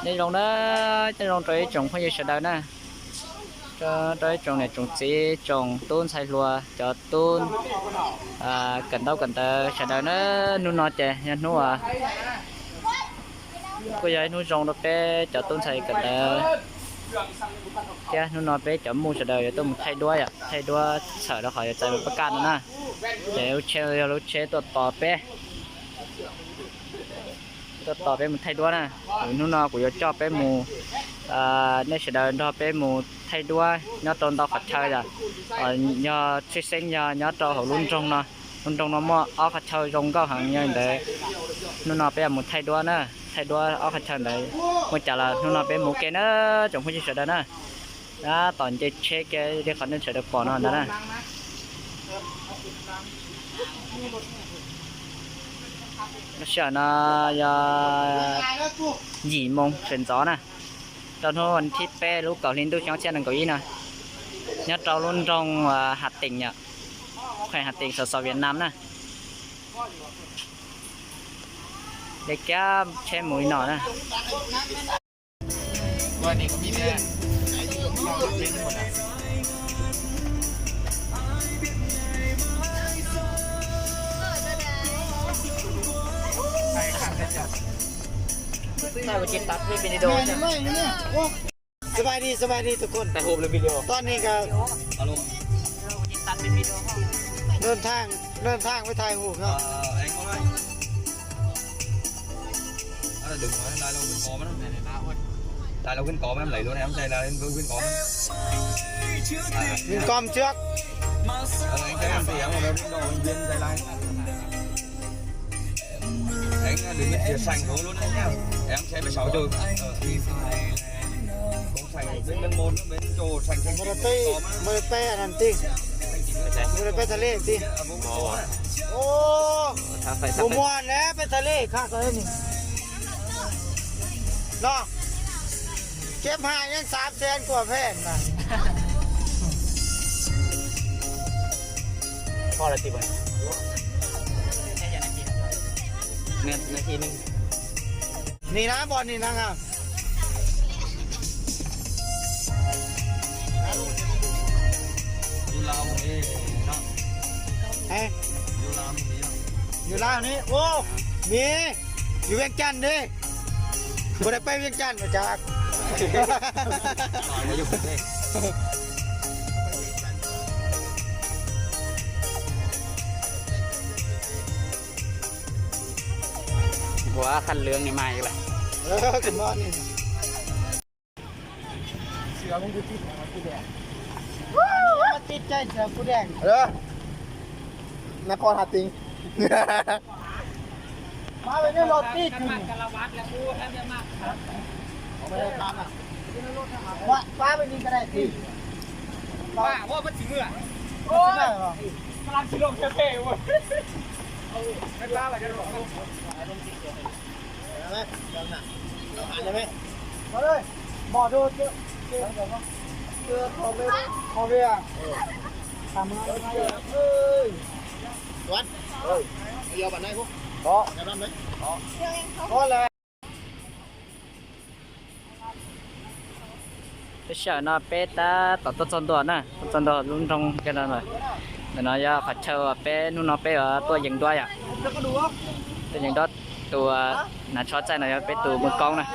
Nyob zoo na, nyob zoo rau ib tsoom phooj ywg sawv daws na, rau ib tsoom niam tsoom txiv, tsoom tub ntxhais hluas, cov tub kawm ntaub kawm ntawv sawv daws na. Hnub no ces yog hnub uas kuj yog ib hnub zoo rau peb cov tub ntxhais kawm ntawv thiab. Hnub no peb cov muj sawv daws yuav tuaj mus thaij duab yom, thaij duab txhawm rau qhov yuav txais mus pab kaj no na. Ces lub tsheb yog lub tsheb tuaj tos peb, tuaj tos peb mus thaij duab na. Hnub no kuv yuav coj peb mus, nej sawv daws nrog peb mus thaij duab nyob rau ntau qhov chaw yom. Yog tshwj xeeb yog nyob rau hauv lub nroog no. Lub nroog no muaj ob qhov chaw zoo nkauj heev, yog li ntawd hnub no peb yuav mus thaij duab na. Thaij duab ob qhov chaw ntawd muaj cas los hnub no peb mus ua ke na, tsoom phooj ywg sawv daws na. Tab tom nce tsheb kiag li qhov nej sawv daws pom no ntag na. Lub sij hawm no yog yim moo sawv ntxov na, rau hnub vas thib peb lub kaum hli ntuj xyoo ob txhiab nees nkaum ib no, nyob rau lub nroog Hà Tĩnh yom, kheem Hà Tĩnh, xov xov Việt Nam na. Li kiag tsheb mus li no na.สบายดี สบายดีทุกคน ถ่ายรูปหรือวิดีโอ ตอนนี้ก็ เดินทาง เดินทางไปถ่ายรูปเนาะ Đừng nói là lâu quên có mà. Là lâu quên có mà em lấy luôn, em chạy là lâu quên có mà. Mình com trước. Ờ, anh chạy em thì em ở đâu đến đâu anh Viên chạy lại. Anh đừng biết chia sành của luôn đấy nhá. Em chạy mười sáu giờ. Ờ. Không sành bên bên môn bên chỗ sành sành ไม่ได้ไป có mà. ไม่ได้ไปอันนั้นติ ไม่ได้ไปทะเลติ Ờ, vốn có mà. โอ้ ทางไป บ่ม่วนแล้วไปทะเลคักเลยนี่เนาะ เก็บหายังสามแสนกว่าแผ่นนะ พอแล้วติบ่ เนี่ย นาทีหนึ่ง นี่นะ บ่อนนี่นะ ครับ อยู่ลาวนี่เนาะ เอ้ย อยู่ลาวนี่ อยู่ลาวนี่ โอ้ มี อยู่เวียงจันทน์เด้ บ่ได้ไปเวียงจันทน์มาจาก มาอยู่กรุงเทพ หัวคันเหลืองนี่มาอีกแล้ว เออ ขึ้นมานี่ เสือมึงคือติดหัวกูแดง มาติดใจเสือกูแดง เออ นครหาติง มาไปนี่รถติดอยู่นี่ ไม่ได้ตามอ่ะ ว่าฟ้าไปนี่ก็ได้ติด ป้าว่ามันสิเมื่อ โอ้ย กำลังสิลงเท่ๆเว้ย ไม่กล้าเลย Tuấn, Xiaum no peb tab tom tuaj txog ntua na, tuaj txog ntua lub nroog kiag no lawm. Ntawm no yog qhov chaw uas peb hnub no peb yuav tuaj yees duab yom. Tuaj yees duab tus hnav tsho txaij no yog peb tus Mws Koob na.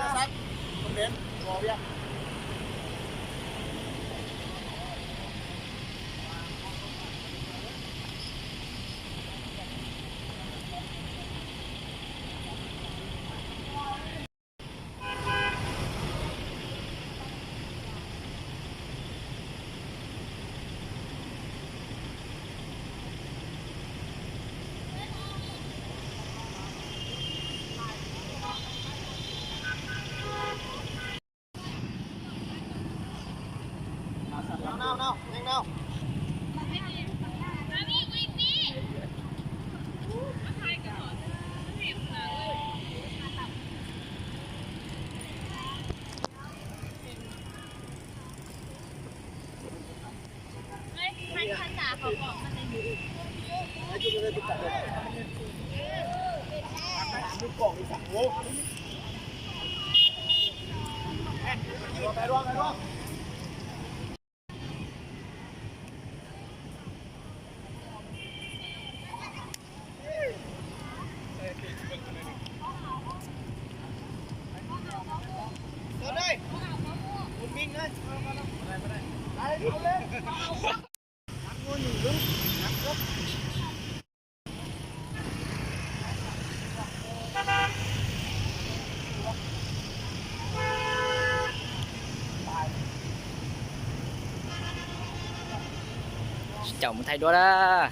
Caum mus thaij duab na.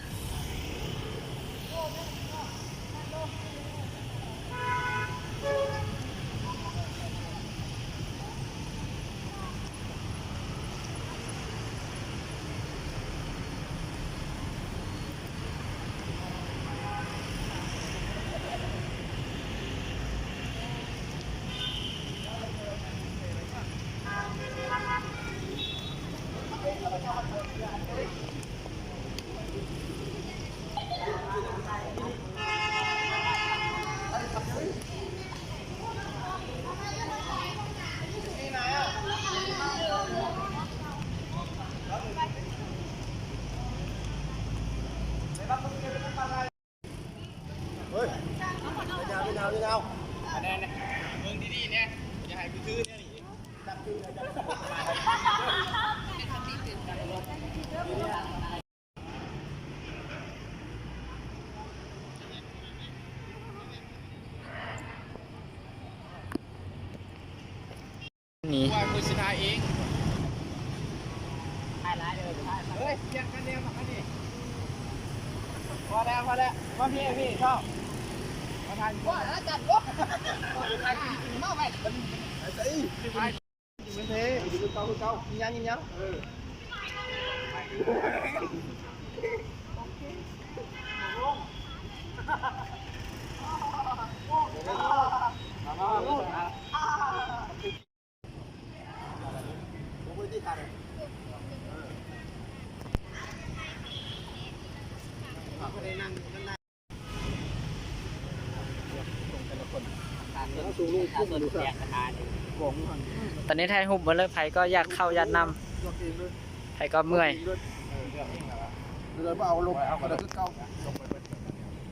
Ni พอแล้ว พอแล้ว มาพี่ พี่ ชอบ มาทาน ตอนนี้ถ่ายรูปหมดแล้ว ไผก็อยากเข้าอยากนำ ไผก็เมื่อย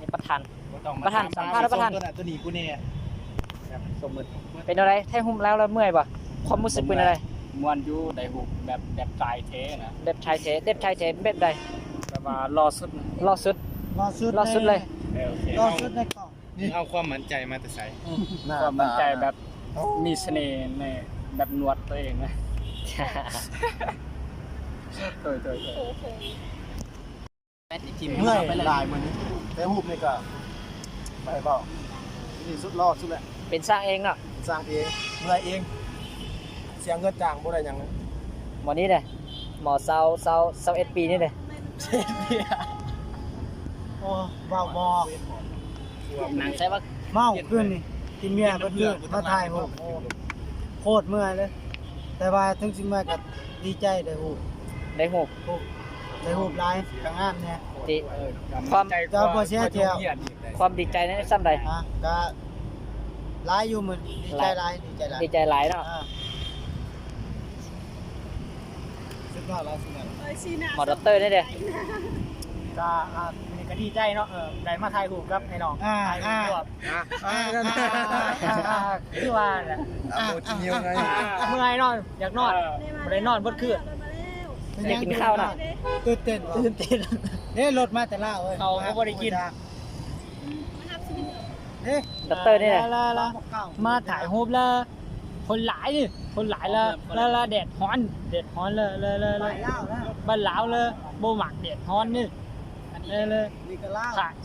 นี่ประธาน ประธาน สัมภาษณ์แล้วประธาน ตัวนี้กูเนี่ย เป็นอะไร ถ่ายรูปแล้วแล้วเมื่อยปะ ความรู้สึกเป็นอะไร ม่วนอยู่ ได้รูปแบบ แบบถ่ายเทนะ แบบถ่ายเท แบบถ่ายเท แบบใด แบบว่าหล่อสุดนะ หล่อสุด หล่อสุด หล่อสุดเลย เออ โอเค หล่อสุดในกล่อง เอาความมั่นใจมาแต่ไส ความมั่นใจแบบมีเสน่ห์ในแบบหนวดตัวเองนะ โดย โดย โดย เมื่อยหลายมื้อนี้ แต่รูปนี่ก็บ่ให้เว้า นี่สุดหล่อสุดแล้ว เป็นช่างเองเนาะ เป็นช่างเอง เมื่อยเอง เสียเงินจ้างบ่ได้หยังเลย หมอนี่เด้ หมอซาว ซาว ซาวเอ็ดปีนี่เด้ โอ้ เว้าบ่ หนังใช่ปะ เมาขึ้นนี่ กินเบียร์เบิดมื้อ มาถ่ายรูป โคตรเมื่อยเลย แต่ว่าถึงสิเมื่อยก็ดีใจได้รูป ได้รูป รูป ได้รูปหลายก็งามแน่ ติ ความ เจ้าบ่เสียเที่ยว ความดีใจนั้นส่ำใด ฮะ ก็หลายอยู่มื้อ ดีใจหลาย ดีใจหลาย ดีใจหลายเนาะ อ่า สุดยอดแล้ว สุดยอดแล้ว หมอด็อกเตอร์นี่เด้ ก็ อ่า มื้อนี้ก็ดีใจเนาะ เออ ได้มาถ่ายรูปกับไอ้น้อง อ่า ถ่ายรูป อ่า อ่า อ่า อ่า คือว่าแหละ อ่า เมื่อยนอน อยากนอน บ่ได้นอนเบิดคืน ได้กินข้าวนะ ตื่นเต้นว่ะ ตื่นเต้น เด้ รถมาแต่ลาวเว้ย เขาก็บ่ได้กิน เด้ ด็อกเตอร์นี่แหละ มาถ่ายรูปแล้ว คนหลายนี่ คนหลายแล้ว แล้ว แล้วแดดฮ้อน แดดฮ้อนเลย เลย เลย เลย บ้านลาวเลย บ่มักแดดฮ้อนนี่ เลย เลย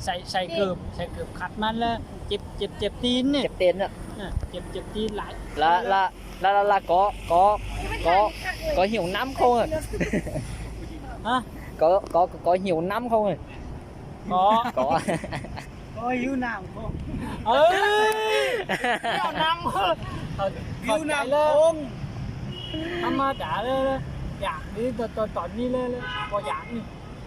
ใส่ ใส่เกิบ ใส่เกิบขัดมันแล้ว เจ็บ เจ็บ เจ็บตีนนี่ เจ็บตีนอ่ะ เออ เจ็บ เจ็บตีนหลาย แล้ว แล้ว แล้ว แล้ว แล้วก็ ก็ ก็ ก็หิวน้ำเขาอะ ฮะ ก็ ก็ ก็หิวน้ำเขาไง ก็ ก็ ก็หิวน้ำเขา เอ้ย เอาน้ำเขา หิวน้ำเลย ธรรมดาเลย อยากนี่ ตอน ตอน ตอนนี้เลย เลย บ่อยากนี่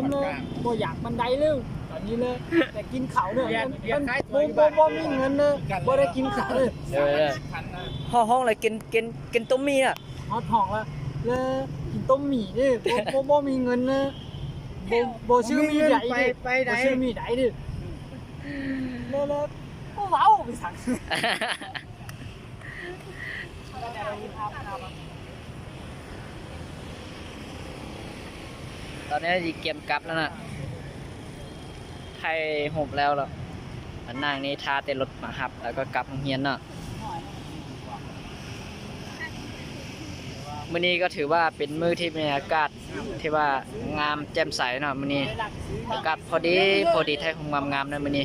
Cov no, muaj yam pab dai lawm, tam sim no, tam sim no, muaj muaj muaj me nqes no, muaj dai kim kham lawm. Ho hoob lawm, kim toob mis na. Ho thoom lawm, kim toob mis, muaj muaj me nqes na, npau sib me dai, npau sib me dai, kuj vauv. Tau no yus kiam kab lawm na, thaij hom lawm los, naj ni thab tej rov mam hab lawm kuj kab hoob hiab no. Mws ni kuj thwv vas peb mws thib me a kaj thib vas ngam cem xaiv no mws ni, a kaj phob dib phob dib thaij hoob ngam ngam na mws ni.